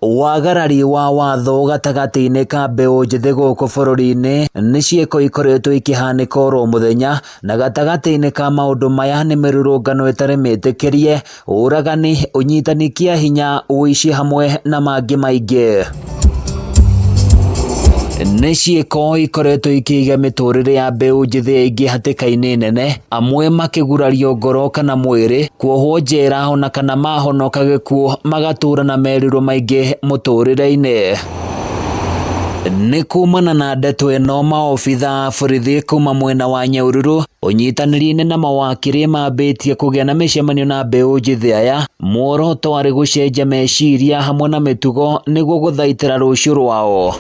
Wagarari wa watho gatagatĩ-inĩ ka mbeũ njĩthĩ gũkũ bũrũri-inĩ nĩ ciĩko ikoretwo ikĩhanĩka oro mũthenya, na gatagatĩ-inĩ ka maũndũ maya nĩ mĩrũrũngano ĩtarĩ mĩtĩkĩrie, ũragani, ũnyitani kĩa hinya, ũici hamwe na mangĩ maingĩ. Nĩ ciĩko ikoretwo ikĩiga mĩtũrĩre ya mbeũ njĩthĩ aingĩ hatĩka-inĩ nene, amwe makĩgurario ngoro kana mwĩrĩ, kuohwo njera ona kana mahonoka gĩkuũ magatũra na merirũ maingĩ mũtũrĩre-inĩ. Nĩ kumana na ndeto ĩno maobitha a borithi kuma mwena wa Nyahururu ũnyitanĩri-inĩ na mawakiri mambĩtie kũgĩa na mĩcemanio na mbeũ njĩthĩ aya, muoroto warĩ gũcenjia meciria hamwe na mĩtugo nĩguo gũthaitĩra rũciũ rwao.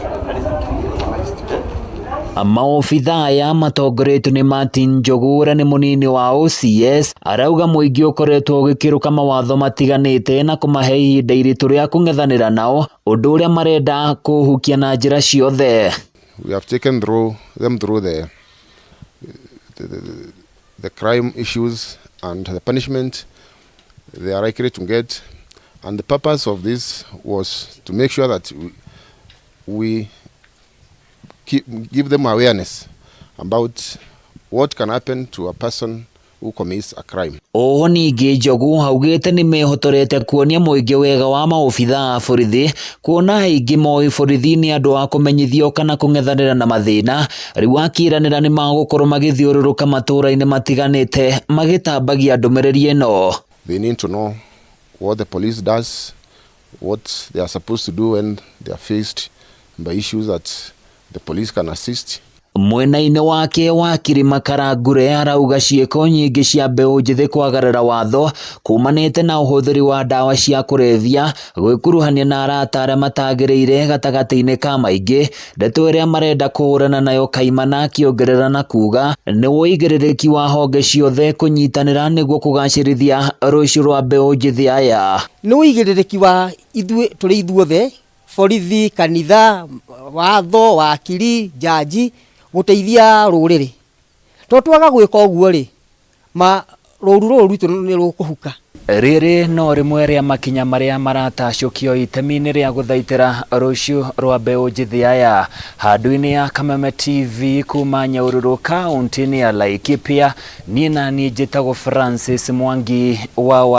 Maobitha aya matongoretio nĩ Martin Njogu ũrĩa nĩ mũnini wa OCS arauga mũingĩ ũkoretwo ũgĩkĩrũka mawatho matiganĩte na kũmahe ihinda iritũ rĩa kũng'ethanĩra nao, ũndũ ũrĩa marenda kũhukia na njĩra ciothe. We have taken them through the crime issues and the punishment they are likely to get. And the purpose of this was to make sure that we give them awareness about what can happen to a person who commits a crime. Oho ningĩ Njogu augĩte nĩ mehotorete kuonia mũingĩ wega wa maobitha a borithi, kuona aingĩ moĩ borithi nĩ andũ a kũmenyithio kana kũng'ethanĩra na mathĩna, rĩu akĩranĩra nĩ magũkorwo magĩthiũrũrũka matũra-inĩ matiganĩte magĩtambagia ndũmĩrĩri ĩno. They need to know what the police does, what they are supposed to do when they are faced by issues that the police can assist. Mwena-inĩ wake wakiri Makarangure arauga ciĩko nyingĩ cia mbeũ njĩthĩ kwagarara watho kumanĩte na ũhũthĩri wa ndawa cia kũrebia, gwĩkuruhania na arata arĩa matagĩrĩire gatagatĩ-inĩ ka maingĩ, ndeto ĩrĩa marenda kũhũrana nayo kaimana akĩongerera na kuga nĩ ũigĩrĩrĩki wa honge ciothe kũnyitanĩra nĩguo kũgacĩrithia rũciũ rwa mbeũ njĩthĩ aya. Nĩ ũigĩrĩrĩki wa ithuĩ tũrĩ ithuothe, borithi, kanitha, watho, wakiri, jaji, gũteithia rũrĩrĩ, tondũ twaga gwĩka ũguo rĩ, ma rũru rũrũ rwitũ nĩ rũkũhuka. Rĩrĩ no rĩmwe rĩa makinya marĩa maratacũkio itemi-inĩ rĩa gũthaitĩra rũciũ rwa mbeũ njĩthĩ aya. Handũ-inĩ ya Kameme TV kuma Nyahururu kaunti-inĩ ya Laikipia, niĩ na niĩ njĩtagwo Francis Mwangi wa.